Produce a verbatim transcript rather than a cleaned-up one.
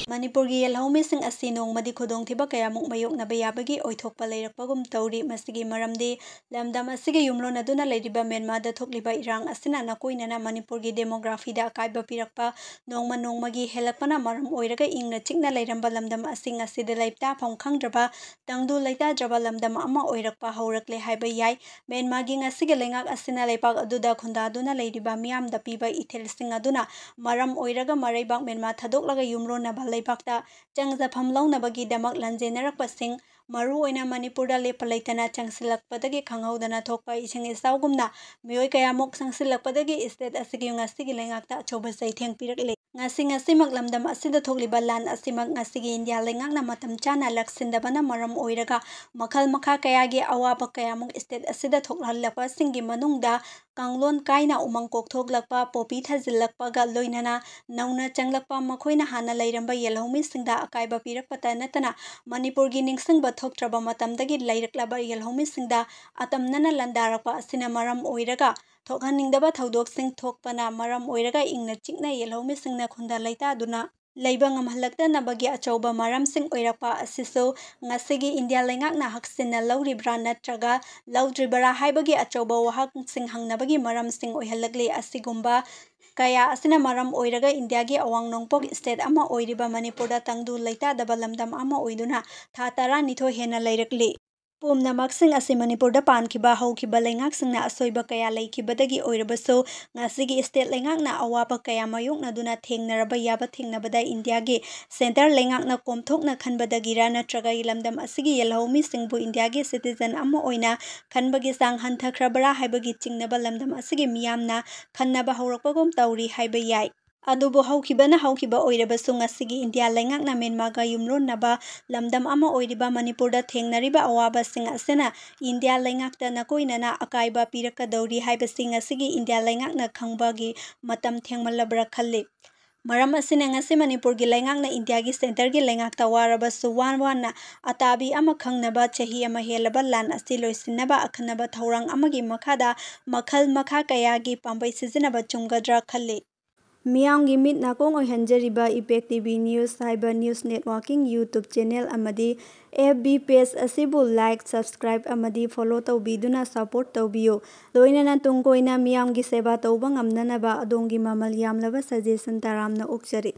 ꯃꯅꯤꯄꯨꯔꯒꯤ ꯌꯦꯜꯍꯧꯃꯤꯁꯤꯡ ꯑꯁꯤ ꯅꯣꯡꯃꯗꯤ ꯈꯨꯗꯣꯡꯊꯤꯕ ꯀꯌꯥꯃꯨꯛ ꯃꯥꯌꯣꯛꯅꯕ ꯌꯥꯕꯒꯤ ꯑꯣꯏꯊꯣꯛꯄ ꯂꯩꯔꯛꯄꯒꯨꯝ ꯇꯧꯔꯤ꯫ ꯃꯁꯤꯒꯤ ꯃꯔꯝꯗꯤ ꯂꯝꯗꯝ ꯑꯁꯤꯒ ꯌꯨꯝꯂꯣꯟꯅꯗꯨꯅ ꯂꯩꯔꯤꯕ ꯃ꯭ꯌꯥꯟꯃꯥꯔꯗ ꯊꯣꯛꯂꯤꯕ ꯏꯔꯥꯡ ꯑꯁꯤꯅ ꯅꯀꯣꯏꯅꯅ ꯃꯅꯤꯄꯨꯔꯒꯤ demographyꯗ ꯑꯀꯥꯏꯕ ꯄꯤꯔꯛꯄ ꯅꯣꯡꯃ ꯅꯣꯡꯃꯒꯤ ꯍꯦꯜꯂꯛꯄꯅ ꯃꯔꯝ ꯑꯣꯏꯔꯒ ꯏꯪꯅ ꯆꯤꯛꯅ ꯂꯩꯔꯝꯕ ꯂꯝꯗꯝ ꯑꯁꯤ ꯉꯁꯤꯗꯤ ꯂꯩꯇꯥꯐꯝ ꯈꯪꯗ꯭ꯔꯕ ꯇꯪꯗꯨ ꯂꯩꯇꯥꯗ꯭ꯔꯕ ꯂꯝꯗꯝ ꯑꯃ ꯑꯣꯏꯔꯛꯄ ꯍꯧꯔꯛꯂꯦ ꯍꯥꯏꯕ ꯌꯥꯏ꯫ ꯃ꯭ꯌꯥꯟꯃꯥꯔꯒꯤ ꯉꯁꯤꯒꯤ ꯂꯩꯉꯥꯛ ꯑꯁꯤꯅ ꯂꯩꯄꯥꯛ ꯑꯗꯨꯗ ꯈꯨꯟꯗꯥꯗꯨꯅ ꯂꯩꯔꯤꯕ ꯃꯤꯌꯥꯝꯗ ꯄꯤꯕ ꯏꯊꯤꯜꯁꯤꯡ ꯑꯗꯨꯅ ꯃꯔꯝ ꯑꯣꯏꯔꯒ ꯃꯔꯩꯕꯥꯛ ꯃ꯭ꯌꯥꯟꯃꯥꯔ ꯊꯥꯗꯣꯛꯂꯒ ꯌꯨꯝꯂꯣꯟꯅꯕ ꯂꯩꯄꯥꯛꯇ ꯆꯪꯖꯐꯝ ꯂꯧꯅꯕꯒꯤꯗꯃꯛ ꯂꯥꯟꯖꯦꯟꯅꯔꯛꯄꯁꯤꯡ, ꯃꯔꯨꯑꯣꯏꯅ ꯃꯅꯤꯄꯨꯔꯗ ꯂꯦꯞꯄ ꯂꯩꯇꯅ ꯆꯪꯁꯤꯜꯂꯛꯄꯗꯒꯤ ꯈꯪꯍꯧꯗꯅ ꯊꯣꯛꯄ ꯏꯁꯤꯡ ꯏꯆꯥꯎꯒꯨꯝꯅ ꯃꯤꯑꯣꯏ ꯀꯌꯥꯃꯨꯛ ꯆꯪꯁꯤꯜꯂꯛꯄꯗꯒꯤ state ꯑꯁꯤꯒꯤ ꯉꯁꯤꯒꯤ ꯂꯩꯉꯥꯛꯇ ꯑꯆꯧꯕ ꯆꯩꯊꯦꯡ ꯄꯤꯔꯛꯂꯤ꯫ ꯉꯁꯤ ꯉꯁꯤꯃꯛ ꯂꯝꯗꯝ ꯑꯁꯤꯗ ꯊꯣꯛꯂꯤꯕ ꯂꯥꯟ ꯑꯁꯤꯃꯛ ꯉꯁꯤꯒꯤ ꯏꯟꯗꯤꯌꯥ ꯂꯩꯉꯥꯛꯅ ꯃꯇꯝ ꯆꯥꯅ ꯂꯥꯛꯁꯤꯟꯗꯕꯅ ꯃꯔꯝ ꯑꯣꯏꯔꯒ ꯃꯈꯜ ꯃꯈꯥ ꯀꯌꯥꯒꯤ ꯑꯋꯥꯕ ꯀꯌꯥꯃꯨꯛ state ꯑꯁꯤꯗ ꯊꯣꯛꯍꯜꯂꯛꯄꯁꯤꯡꯒꯤ ꯃꯅꯨꯡꯗ ꯀꯥꯡꯂꯣꯟ ꯀꯥꯏꯅ ꯎꯃꯪ ꯀꯣꯛꯊꯣꯛꯂꯛꯄ, ꯄꯣꯄꯤ ꯊꯥꯖꯤꯜꯂꯛꯄꯒ ꯂꯣꯏꯅꯅ ꯅꯧꯅ ꯆꯪꯂꯛꯄ ꯃꯈꯣꯏꯅ ꯍꯥꯟꯅ ꯂꯩꯔꯝꯕ ꯌꯦꯜꯍꯧꯃꯤꯁꯤꯡꯗ ꯑꯀꯥꯏꯕ ꯄꯤꯔꯛꯄꯇ ꯅꯠꯇꯅ ꯃꯅꯤꯄꯨꯔꯒꯤ ꯅꯤꯡꯁꯤꯡꯕ ꯊꯣꯛꯇ꯭ꯔꯕ ꯃꯇꯝꯗꯒꯤ ꯂꯩꯔꯛꯂꯕ ꯌꯦꯜꯍꯧꯃꯤꯁꯤꯡꯗ ꯑꯇꯝꯅꯅ ꯂꯥꯟꯗꯥꯔꯛꯄ ꯑꯁꯤꯅ ꯃꯔꯝ ꯑꯣꯏꯔꯒ ꯊꯣꯛꯍꯟꯅꯤꯡꯗꯕ ꯊꯧꯗꯣꯛꯁꯤꯡ ꯊꯣꯛꯄꯅ ꯃꯔꯝ ꯑꯣꯏꯔꯒ ꯏꯪꯅ ꯆꯤꯛꯅ ꯌꯦꯜꯍꯧꯃꯤꯁꯤꯡꯅ ꯈꯨꯟꯗ ꯂꯩꯇꯥꯗꯨꯅ ꯂꯩꯕ ꯉꯝꯍꯜꯂꯛꯇꯅꯕꯒꯤ ꯑꯆꯧꯕ ꯃꯔꯝꯁꯤꯡ ꯑꯣꯏꯔꯛꯄ ꯑꯁꯤꯁꯨ ꯉꯁꯤꯒꯤ ꯏꯟꯗꯤꯌꯥ ꯂꯩꯉꯥꯛꯅ ꯍꯛꯆꯤꯟꯅ ꯂꯧꯔꯤꯕ꯭ꯔꯥ ꯅꯠꯇ꯭ꯔꯒ ꯂꯧꯗ꯭ꯔꯤꯕꯔꯥ ꯍꯥꯏꯕꯒꯤ ꯑꯆꯧꯕ ꯋꯥꯍꯪꯁꯤꯡ ꯍꯪꯅꯕꯒꯤ ꯃꯔꯝꯁꯤꯡ ꯑꯣꯏꯍꯜꯂꯛꯂꯤ꯫ ꯑꯁꯤꯒꯨꯝꯕ ꯀꯌꯥ ꯑꯁꯤꯅ ꯃꯔꯝ ꯑꯣꯏꯔꯒ ꯏꯟꯗꯤꯌꯥꯒꯤ ꯑꯋꯥꯡ ꯅꯣꯡꯄꯣꯛ state ꯑꯃ ꯑꯣꯏꯔꯤꯕ ꯃꯅꯤꯄꯨꯔꯗ ꯇꯪꯗꯨ ꯂꯩꯇꯥꯗꯕ ꯂꯝꯗꯝ ꯑꯃ ꯑꯣꯏꯗꯨꯅ ꯊꯥ ꯇꯔꯥꯅꯤꯊꯣꯏ ꯍꯦꯟꯅ ꯂꯩꯔꯛꯂꯤ꯫ ꯄꯨꯝꯅꯃꯛꯁꯤꯡ ꯑꯁꯤ ꯃꯅꯤꯄꯨꯔꯗ ꯄꯥꯟꯈꯤꯕ ꯍꯧꯈꯤꯕ ꯂꯩꯉꯥꯛꯁꯤꯡꯅ ꯑꯁꯣꯏꯕ ꯀꯌꯥ ꯂꯩꯈꯤꯕꯗꯒꯤ ꯑꯣꯏꯔꯕꯁꯨ ꯉꯁꯤꯒꯤ state ꯂꯩꯉꯥꯛꯅ ꯑꯋꯥꯕ ꯀꯌꯥ ꯃꯥꯌꯣꯛꯅꯗꯨꯅ ꯊꯦꯡꯅꯔꯕ ꯌꯥꯕ ꯊꯦꯡꯅꯕꯗ ꯏꯟꯗꯤꯌꯥꯒꯤ centre ꯂꯩꯉꯥꯛꯅ ꯀꯣꯝꯊꯣꯛꯅ ꯈꯟꯕꯗꯒꯤꯔ ꯅꯠꯇ꯭ꯔꯒ ꯂꯝꯗꯝ ꯑꯁꯤꯒꯤ ꯌꯦꯜꯍꯧꯃꯤꯁꯤꯡꯕꯨ ꯏꯟꯗꯤꯌꯥꯒꯤ citizen ꯑꯃ ꯑꯣꯏꯅ ꯈꯟꯕꯒꯤ ꯆꯥꯡ ꯍꯟꯊꯈ꯭ꯔꯕꯔꯥ ꯍꯥꯏꯕꯒꯤ ꯆꯤꯡꯅꯕ ꯂꯝꯗꯝ ꯑꯁꯤꯒꯤ ꯃꯤꯌꯥꯝꯅ ꯈꯟꯅꯕ ꯍꯧꯔꯛꯄꯒꯨꯝ ꯇꯧꯔꯤ ꯍꯥꯏꯕ ꯌꯥꯏ꯫ ꯑꯗꯨꯕꯨ ꯍꯧꯈꯤꯕꯅ ꯍꯧꯈꯤꯕ ꯑꯣꯏꯔꯕꯁꯨ ꯉꯁꯤꯒꯤ ꯏꯟꯗꯤꯌꯥ ꯂꯩꯉꯥꯛꯅ ꯃ꯭ꯌꯥꯟꯃꯥꯔꯒ ꯌꯨꯝꯂꯣꯟꯅꯕ ꯂꯝꯗꯝ ꯑꯃ ꯑꯣꯏꯔꯤꯕ ꯃꯅꯤꯄꯨꯔꯗ ꯊꯦꯡꯅꯔꯤꯕ ꯑꯋꯥꯕꯁꯤꯡ ꯑꯁꯤꯅ ꯏꯟꯗꯤꯌꯥ ꯂꯩꯉꯥꯛꯇ ꯅꯀꯣꯏꯅꯅ ꯑꯀꯥꯏꯕ ꯄꯤꯔꯛꯀꯗꯧꯔꯤ ꯍꯥꯏꯕꯁꯤ ꯉꯁꯤꯒꯤ ꯏꯟꯗꯤꯌꯥ ꯂꯩꯉꯥꯛꯅ ꯈꯪꯕꯒꯤ ꯃꯇꯝ ꯊꯦꯡꯃꯜꯂꯕ꯭ꯔꯥ ꯈꯜꯂꯤ꯫ ꯃꯔꯝ ꯑꯁꯤꯅ ꯉꯁꯤ ꯃꯅꯤꯄꯨꯔꯒꯤ ꯂꯩꯉꯥꯛꯅ ꯏꯟꯗꯤꯌꯥꯒꯤ centreꯒꯤ ꯂꯩꯉꯥꯛꯇ ꯋꯥꯔꯕꯁꯨ ꯋꯥ ꯋꯥꯅ ꯑꯇꯥꯕꯤ ꯑꯃ ꯈꯪꯅꯕ ꯆꯍꯤ ꯑꯃ ꯍꯦꯜꯂꯕ ꯂꯥꯟ ꯑꯁꯤ ꯂꯣꯏꯁꯤꯟꯅꯕ ꯑꯈꯟꯅꯕ ꯊꯧꯔꯥꯡ ꯑꯃꯒꯤ ꯃꯈꯥꯗ ꯃꯈꯜ ꯃꯈꯥ ꯀꯌꯥꯒꯤ ꯄꯥꯝꯕꯩ ꯁꯤꯖꯤꯟꯅꯕ ꯆꯨꯝꯒꯗ꯭ꯔꯥ ꯈꯜꯂꯤ꯫ ꯃꯤꯌꯥꯝꯒꯤ ꯃꯤꯠ ꯅꯥꯀꯣꯡ ꯑꯣꯏꯍꯟꯖꯔꯤꯕ Impact T V News ꯍꯥꯏꯕ news networking YouTube channel ꯑꯃꯗꯤ F B page ꯑꯁꯤꯕꯨ like, subscribe ꯑꯃꯗꯤ follow ꯇꯧꯕꯤꯗꯨꯅ support ꯇꯧꯕꯤꯌꯨ꯫ ꯂꯣꯏꯅꯅ ꯇꯨꯡ ꯀꯣꯏꯅ ꯃꯤꯌꯥꯝꯒꯤ ꯁꯦꯕꯥ ꯇꯧꯕ ꯉꯝꯅꯅꯕ ꯑꯗꯣꯝꯒꯤ ꯃꯃꯜ ꯌꯥꯝꯂꯕ suggestion ꯇꯔꯥꯝꯅ ꯑꯣꯛꯆꯔꯤ꯫